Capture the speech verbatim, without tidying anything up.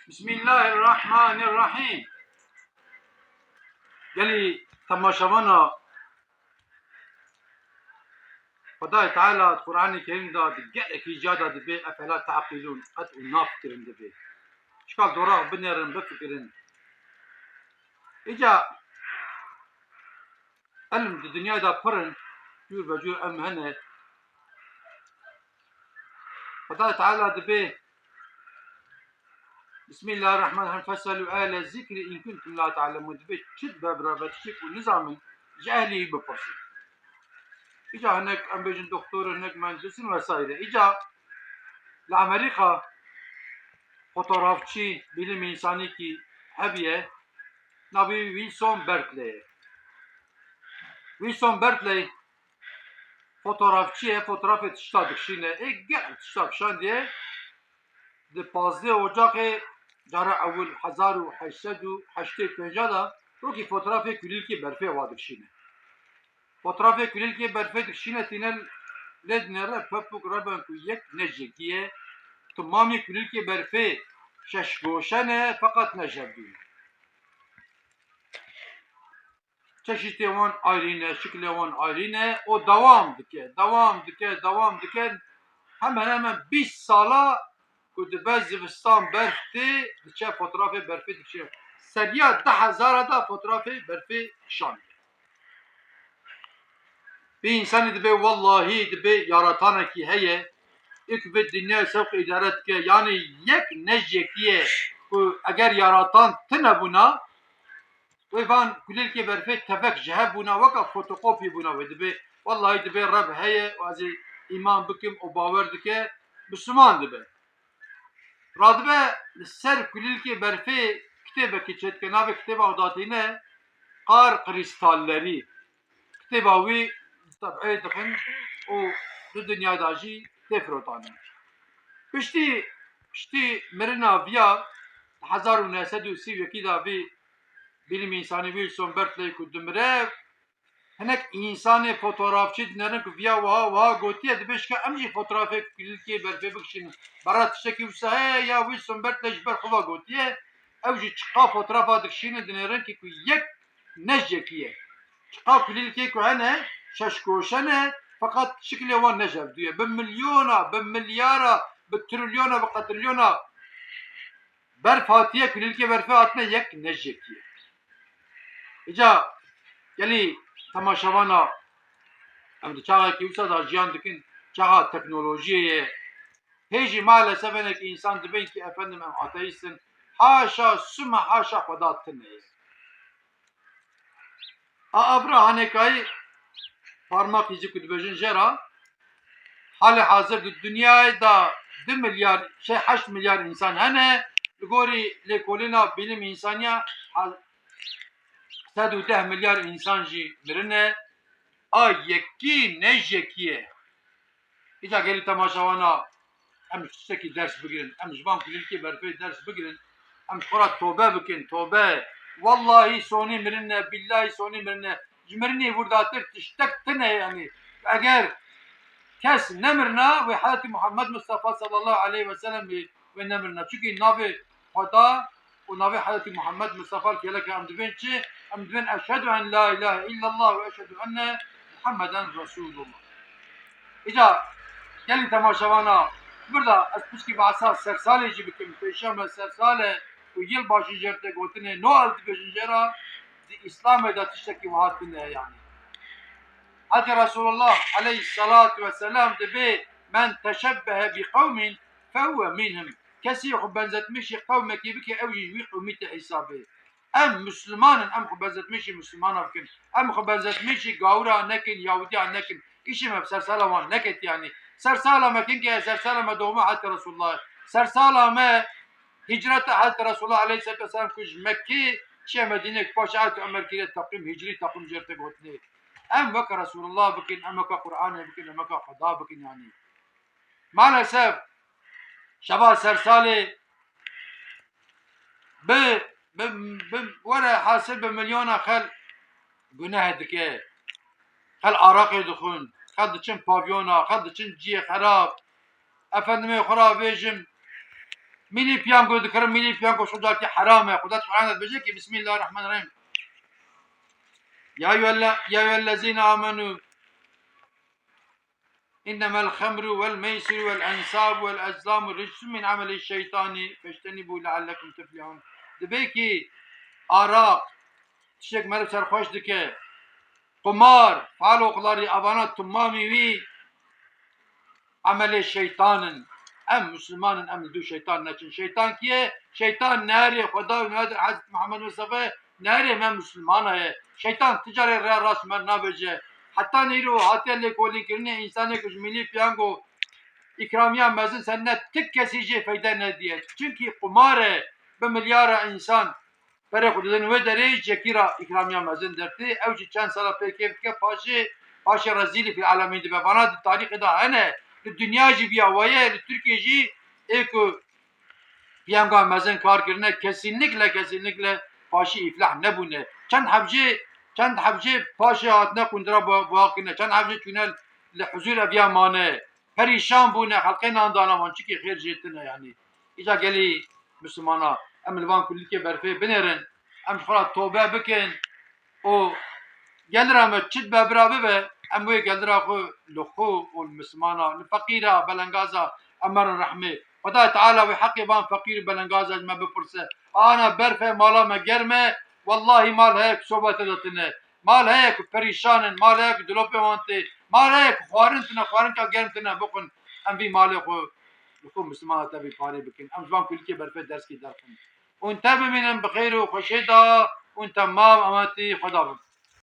Bismillahirrahmanirrahim. Gelî temaşevana, Xwedayê Teala di Qur'anê Kerîm de di gelekî ca de dibê, efela teqîlûn, qet û nafikirin dibê. Çika dora xwe binêrin, bifikirin. Îca ilm di dinyayê de pir in, cûr be cûr ilm hene. Xwedayê Teala dibê, Bismillahirrahmanirrahim. Feselû ehle zikrî in kuntum la ta'lemûn. Dibê çi dibe birave tiştek û nizanin, ji ehlî wî bipirsin. Îca hinek, em bêjin, doktor in, hinek muhendis in vesaire. Îca li Amerîka fotografçî, bilim însanîkî hebiye, navê wî Wilson Berkeley ye. Wilson Berkeley fotografçî ye, fotografê tişta dikişîne. Ê gelek tişta kişandiye. Di pazdeh Ocaxê cara ewil hezar û heşt sed û heştê û pênc de wekî fotografê kulîlkê berfê wa dikişîne. Fotografê kulîlkê berfê dikişîne, tîne lê dinêre pepûk reben ku yek ne jekî ye. Timamî kulîlkê berfê şeş goşe ne, feqet ne jevdû ye. Çeşitê wan ayrî ne, şiklê wan ayrî ne. O dewam dike, dewam dike, dewam dike. Hemen hemen bîst sala ku dibe zivistan berf tê, diçe fotografê berfê dikişîne. Seriya du hezar de fotografê berfê kişandiye. Vî însanî dibê, wellahî dibê yaratanekî heye, ê ku vê dinyayê sewq îdare dike. Yanî yek ne jekî ye ku eger yaratan tune bûna, wê van kulîlkê berfê tevek ji hev bûna, weka fotokopyê bûna. Wê dibê, wellahî dibê Reb heye û ez ê îman bikim û bawer dike, Misliman dibe. Radibe li ser kulîlkê berfê kitêbekî çêdike, navê kitêba xwe datîne Kar Kristalleri. Kitêba wî teb'ê dixin û di dinyayê de jî tê firotane. Piştî, piştî mirina viya, di hezar û neh sed û sî û yekî de vî bilim însanî Wilson Berkeley ku dimire, hinek însanê fotografçî dinêrin ku viya wiha, wiha gotiye, dibê şika em jî fotografê kulîlkê berfê bikişînin. Bera tiştekî wisa heye ya Wilson Berkeley ji ber xwe ve gotiye, ew jî çiqa fotografa dikişînin dinêrin ki ku yek ne jekî ye. Çiqa kulîlkê ku hene, şeş goşe ne, feqet şiklê wan ne jevdû ye. Bi milyona, bi milyara, bi trilyona, bi qetrilyona berf hatiye, kulîlkê berfê hatine, yek ne jekî ye. Îca gelî temaşevana, em di çaxekî wisa de jiyan dikin, çaxa teknolojiyê ye. Hê jî maalesef hinek însan dibên ki efendim em ateîst in. Haşa, suma haşa Xweda tune ye. A avra hanekayî parmak îzî ku dibêjin jê re, halê hazir di dinyayê de du milyar, şey, heşt milyar însan hene. Li gorî lêkolîna bilim însaniya ha-, sed û deh milyar însan jî mirine. A yekî ne jekî ye. Îca gelî temaşewana, em ji tiştekî ders bigirin, em ji van kulîlkê berfê ders bigirin, em ji xwe re tobe bikin, tobe. Wellahî sonî mirine, billahî sonî mirine. Ji mirinê wurdatir tiştek tune ye, yanî eger kes nemirina, wê Hezretî Muhammed Mustafa sallallahu aleyhi ve sellem wê nemirina. Çunkî navê Xweda û navê Hezretî Muhammed Mustafa li kêleka em dibên çi? Em dibên eşhedû en la ilahe illallah ve eşhedû enne Muhammeden Resulullah. Îca gelî temaşevana, birda ez pişkî behsa sersalê jî bikim, pêşeme sersale û yilbaşî jê re tê gotinê, no ez dibêjin jê re, di Îslamê de tiştekî wiha tune ye yanî. Hezretî Resulullah aleyhissalatu vesselam dibê, men teşebbehe bi qewmin fehuve minhum. Kesî xwe benzetmişî qewmekî bike, ew jî ji wî qewmî tê hesabê. Em Misliman in, em xwe benzetmişî Mislimana bikin. Em xwe benzetmişî gawira nekin, Yahudiya nekin. Îşê me bi sersala wan neketiye yanî. Sersala me kinke ye? Sersala me doma Hezretî Resulullah. Sersala me hicreta Hezretî Resulullah aleyhissalatu vesselam ku ji Mekkê çiye Medînê, ku paşê Hezretî Omer kiriye teqwîm, hicrî teqwîm jê re tê gotinê. Em weke Resulullah bikin, em weke Qur'anê bikin, em weke Xweda bikin yanî. Maalesef şeva sersalê bi, bi, bi, were hasil bi milyona xel guneh dike. Xel araqê dixwin, xel diçin pavyona, xel diçin ciyê xerab. Efendimê xwe ra bêjim, Milli piyango dikirin, milli piyango şo carkî heram e. Xuda Teala dibêje ki, Bismillahirrahmanirrahim. Ya eyyuhelle-, ya eyyuhellezîne amenu, innemel xemru vel meysiru vel ensabu vel ezlamu ricsun min ameli şeytani feştenibû leallekum tuflihun. Dibê ki araq, tiştek meriv serxweş dike, qumar, fal oqlarî, avana tumamî wî emelê şeytan in. Em Misliman in, em li dû şeytan neçin. Şeytan kî ye? Şeytan nerê Xweda û nerê Hezret Mihemed Mistefa, nerê me Mislimana ye. Şeytan ti carê rêya rast me nabêje. Heta nîro hatiye lêkolînkirinê, însanê ku ji milî piyango îkramiya mezin sendine, ti kesî jê feyde nediye. Çimkî qumar e, bi milyara însan perê xwe didin wê derê, yekî re îkramiya mezin dertê. Ew jî çend sala pê kêf dike, paşê, paşê rezîlî fîl alemîn dibe. Vana di tarîxê de hene, li dinya jî viya waye, li Tirkiyê jî ê ku piyangoya mezin kar kirine, kesînlikle, kesînlikle paşî îflah nebûne. Çend heb jê, çend heb jê paşê hatine qundira buha kirine, çend heb jê çûne li huzûr eviya mane. Perîşan bûne, xelqê nan dana wan, çikî xêr jê tine yanî. Îca gelî Mislimana, em li van kulîlkê berfê binêrin, em ji xwe re tobe bikin û gelira me çi dibe bira bibe, em wê gelira xwe li xwe û li Mislimana, li feqîra, belengaza, em merin rehmê. Xwedayê Teala wê heqê van feqîr û belengaza ji me bipirse. Ana berf e, mala me germ e, wellahî mal heye ku soba te de tune. Mal heye ku perîşan in, mal heye ku dilopê wan tê, mal heye ku xwarin tune, xwarinka germ tune bixwin. Em vî malê xwe li xwe Mislimana te vî parê bikin. Em ji van kulîlkê berfê derskî derxin. Hûn te bimînin bi xêr û xweşê de, hûn temam emetî Xweda bin.